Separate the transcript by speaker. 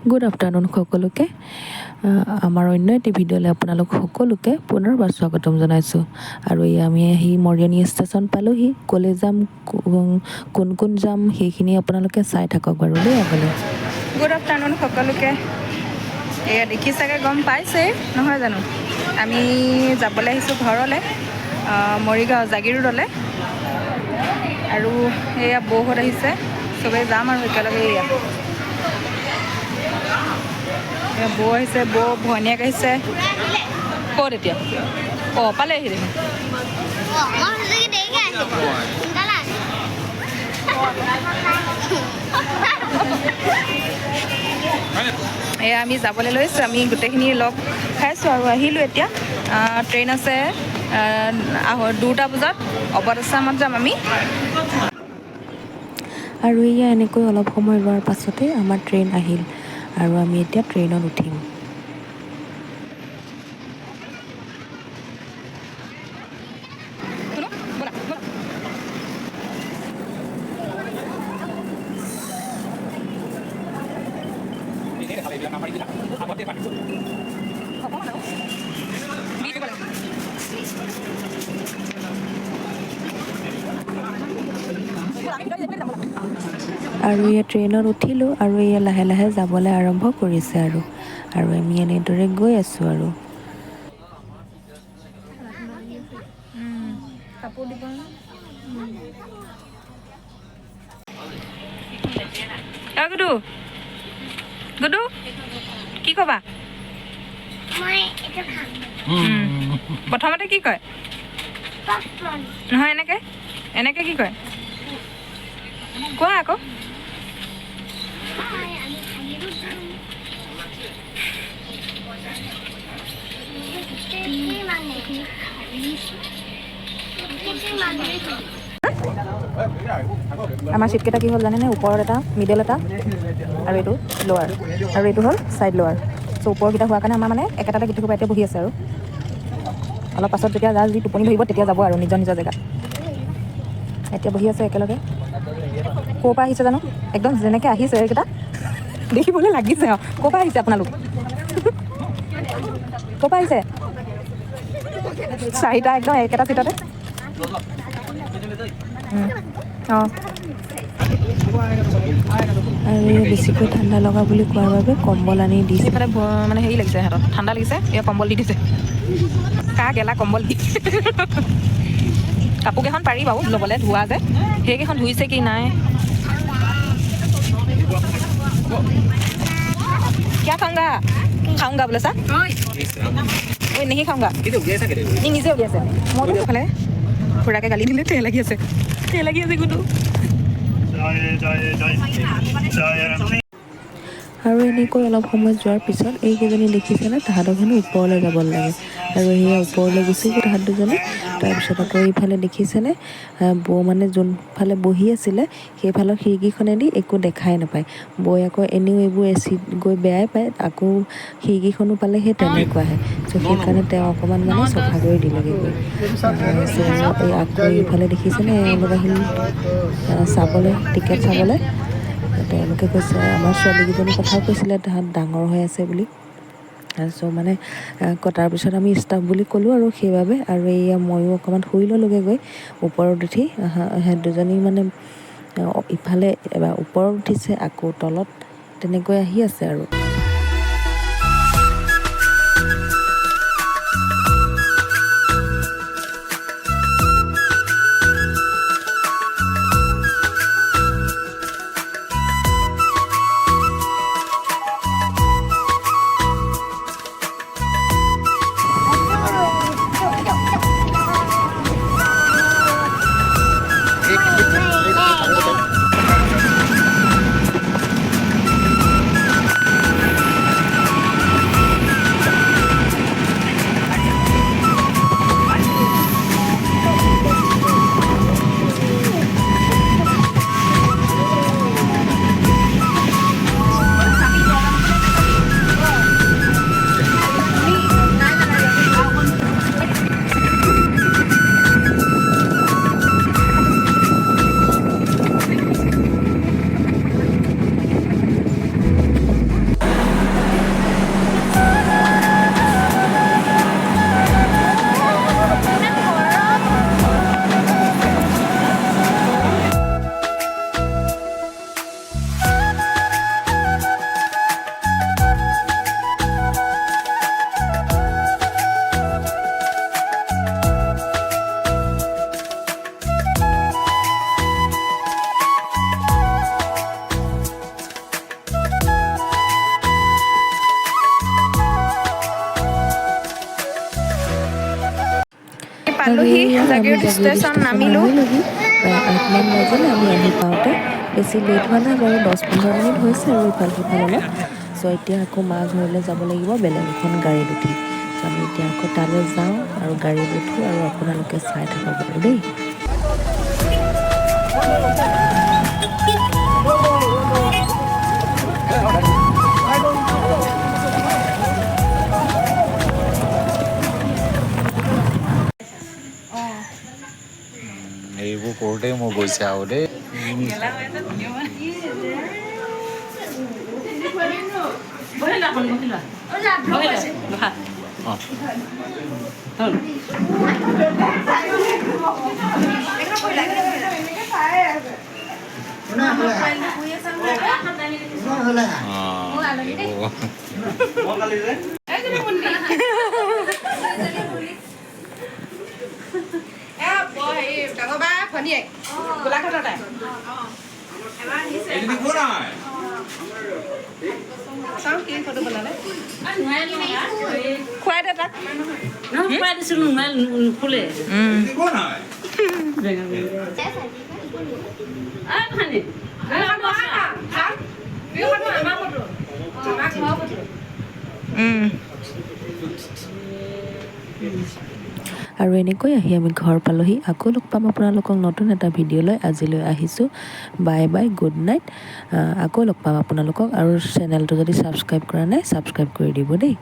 Speaker 1: Good afternoon সকলোকে। আমাৰ অন্য এটি ভিডিঅ'লৈ আপোনালোক সকলোকে পুনৰবাৰ স্বাগতম জনাইছোঁ। আৰু এই আমি আহি মৰিয়নি ষ্টেচন পালোহি। ক'লৈ যাম, কোন কোন যাম, সেইখিনি আপোনালোকে চাই থাকক বাৰু দেই আগলৈ।
Speaker 2: গুড আফটাৰনুন সকলোকে। এয়া দেখি চাগে গম পাইছেই নহয় জানো, আমি যাবলৈ আহিছোঁ ঘৰলৈ, মৰিগাঁও জাগিৰোডলৈ। আৰু এয়া বৌহঁত আহিছে, চবেই যাম আৰু একেলগে। এয়া এয়া বৌ আহিছে, বৌ ভনীয়েক আহিছে। ক'ত এতিয়া? অঁ, পালেহি দেখোন।
Speaker 3: মই ভাবিছোঁ কি দেৰিকৈ আহিব, সোনকালে আহ।
Speaker 2: এয়া আমি যাবলৈ লৈছোঁ। আমি গোটেইখিনি লগ খাইছোঁ আৰু আহিলোঁ এতিয়া। ট্ৰেইন আছে 2টা বজাত, অৱধ আছামত যাম আমি।
Speaker 1: আৰু এয়া এনেকৈ অলপ সময় ৰোৱাৰ পাছতেই আমাৰ ট্ৰেইন আহিল আৰু আমি এতিয়া ট্ৰেইনত উঠিম।
Speaker 2: ব'লা, ব'লা। অকণমান আৰু। দি দিব লাগে। আমি ভিতৰত যাম, ব'লা।
Speaker 1: আৰু এয়া ট্ৰেইনত উঠিলোঁ আৰু এয়া লাহে লাহে যাবলৈ আৰম্ভ কৰিছে আৰু আৰু আমি এনেদৰে গৈ আছোঁ আৰু।
Speaker 2: কাপোৰ দিব। অ গুডু, গুডু, কি ক'বা?
Speaker 3: মই এইটো খাম।
Speaker 2: প্ৰথমতে কি কয়?
Speaker 3: পপকৰ্ণ।
Speaker 2: নহয়, এনেকে এনেকে কি কয় কোৱা আকৌ।
Speaker 3: হয়, আমি জাগিৰোড যাম। গোটেই মানুহ, গোটেই মানুহ।
Speaker 2: আমাৰ চিটকেইটা কি হ'ল জানেনে? ওপৰত এটা, মিডল এটা আৰু এইটো লোৱাৰ আৰু এইটো হ'ল ছাইড লোৱাৰ। চ' ওপৰকেইটা হোৱাৰ কাৰণে আমাৰ মানে একেটাতে গোটেই সোপা এতিয়া বহি আছে। আৰু অলপ পাছত যেতিয়া যাৰ যি টোপনি ধৰিব, তেতিয়া যাব আৰু নিজৰ নিজৰ জেগাত। এতিয়া বহি আছে একেলগে। ক'ৰ পৰা আহিছে জানো? একদম যেনেকৈ আহিছে এইকেইটা দেখিবলৈ লাগিছে আৰু। ক'ৰ পৰা আহিছে আপোনালোক? ক'ৰ পৰা আহিছে? চাৰিটা একদম একেটা চিটতে। অঁ।
Speaker 1: আৰু এয়া বেছিকৈ ঠাণ্ডা লগা বুলি কোৱাৰ বাবে কম্বল আনি দিছে।
Speaker 2: এইফালে মানে হেৰি লাগিছে হাতত, ঠাণ্ডা লাগিছে, এয়া কম্বল দি দিছে। কা গেলা কম্বল দি কাপোৰ কেইখন পাৰি বাৰু ল'বলৈ, ধোৱা যে সেইকেইখন ধুইছে কি নাই। क्या खाऊंगा? खाऊंगा বোলে। চা, ঐ, नहीं खाऊंगा। ই নিজে উলিয়াইছে। মইতো ফালে খুৰাকে গালি দিলে। তেল লাগি আছে, তেল লাগি আছে গুডু।
Speaker 1: আৰু এনেকৈ অলপ সময় যোৱাৰ পিছত এইকেইজনী দেখিছেনে, তাহাঁতক হেনো ওপৰলৈ যাব লাগে আৰু সেয়া ওপৰলৈ গুচি গ'ল তাহাঁত দুজনী। তাৰপিছত আকৌ এইফালে দেখিছেনে, বৌ মানে যোনফালে বহি আছিলে, সেইফালৰ খিৰিকীখনেদি একো দেখাই নাপায়। বৌ আকৌ এনেও এইবোৰ এচিত গৈ বেয়াই পায়, আকৌ খিৰিকীখনো পালে সেই তেনেকুৱাহে। চ' সেইকাৰণে তেওঁ অকণমান মানে চফা কৰি দিলেগৈ গৈ। চ' এই আকৌ এইফালে দেখিছেনে, এওঁলোক আহিল চাবলৈ, টিকেট চাবলৈ। তেওঁলোকে কৈছে, আমাৰ ছোৱালীকেইজনীৰ কথাও কৈছিলে, তাহাঁত ডাঙৰ হৈ আছে বুলি। চ' মানে কটাৰ পিছত আমি ষ্টাফ বুলি ক'লোঁ আৰু সেইবাবে। আৰু এয়া ময়ো অকণমান শুই ল'লোগৈ গৈ ওপৰত উঠি। সিহঁত দুজনী মানে ইফালে এবাৰ ওপৰত উঠিছে, আকৌ তলত তেনেকৈ আহি আছে আৰু।
Speaker 4: পালোহি।
Speaker 1: আৰু এয়া আমি
Speaker 4: জাগিৰোড
Speaker 1: জাগিৰোড
Speaker 4: ষ্টেচন
Speaker 1: ষ্টেচন
Speaker 4: নামিলোঁ।
Speaker 1: নামিলোহি। প্ৰায় 8মান বাজিলে আমি আহি পাওঁতে। বেছি লেট হোৱা নাই বাৰু, 10-15 মিনিট হৈছে আৰু ইফাল সিফাল অলপ। চ' এতিয়া আকৌ মা ঘৰলৈ যাব লাগিব বেলেগ এখন গাড়ীত উঠি। চ' আমি এতিয়া আকৌ তালৈ যাওঁ আৰু গাড়ীত উঠোঁ আৰু আপোনালোকে চাই থাকক বাৰু দেই।
Speaker 5: এইবোৰ কৰোঁতেই মোৰ গৈছে আৰু দেই। অঁ, এইবোৰ।
Speaker 4: খুৱাই দে তাক।
Speaker 6: খুৱাই দিছিলোঁ, নুখুলে।
Speaker 1: আৰু এনেকৈ আহি আমি ঘৰ পালোহি। আকৌ লগ পাম আপোনালোকক নতুন এটা ভিডিঅ' লৈ। আজিলৈ আহিছোঁ, বাই বাই, গুড নাইট। আকৌ লগ পাম আপোনালোকক আৰু চেনেলটো যদি ছাবস্ক্ৰাইব কৰা নাই, ছাবস্ক্ৰাইব কৰি দিব দেই।